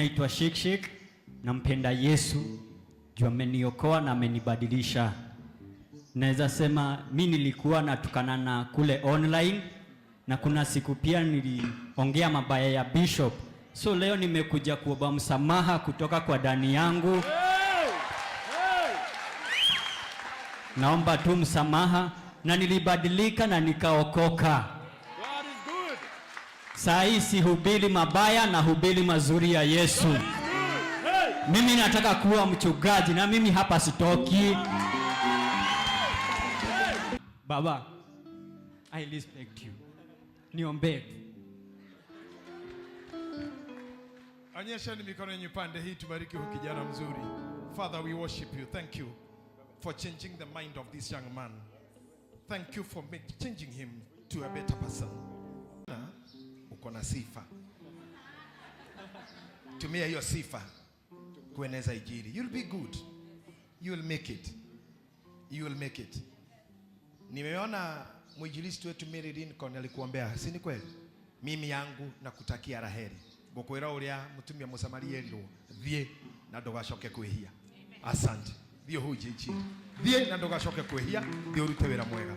Naitwa Sheikh Sheikh, nampenda Yesu juu ameniokoa na amenibadilisha. Naweza sema mi nilikuwa natukana na kule online na kuna siku pia niliongea mabaya ya bishop. So leo nimekuja kuomba msamaha kutoka kwa ndani yangu. Naomba tu msamaha na nilibadilika na nikaokoka. God is good. Saa hii sihubiri mabaya na hubiri mazuri ya Yesu. Hey! Mimi nataka kuwa mchungaji na mimi hapa sitoki. Baba, I respect you. Niombee tu. Onyesheni mikono yenyu pande hii, tubariki huyu kijana mzuri. Father, we worship you. Thank you for changing the mind of this young man. Thank you for changing him to a better person. Na uko na sifa, tumia hiyo sifa kueneza Injili. You'll be good. You will make it. You will make it. Nimeona mwinjilisti wetu Mary Lincoln alikuombea, si ni kweli? Mimi yangu nakutakia raheri ngukwira uria mutumia musamaria erirwo thie na ndugacoke kwihia. Asante, thie uhunjie injili, thie na ndugacoke kwihia, thie urute wira mwega.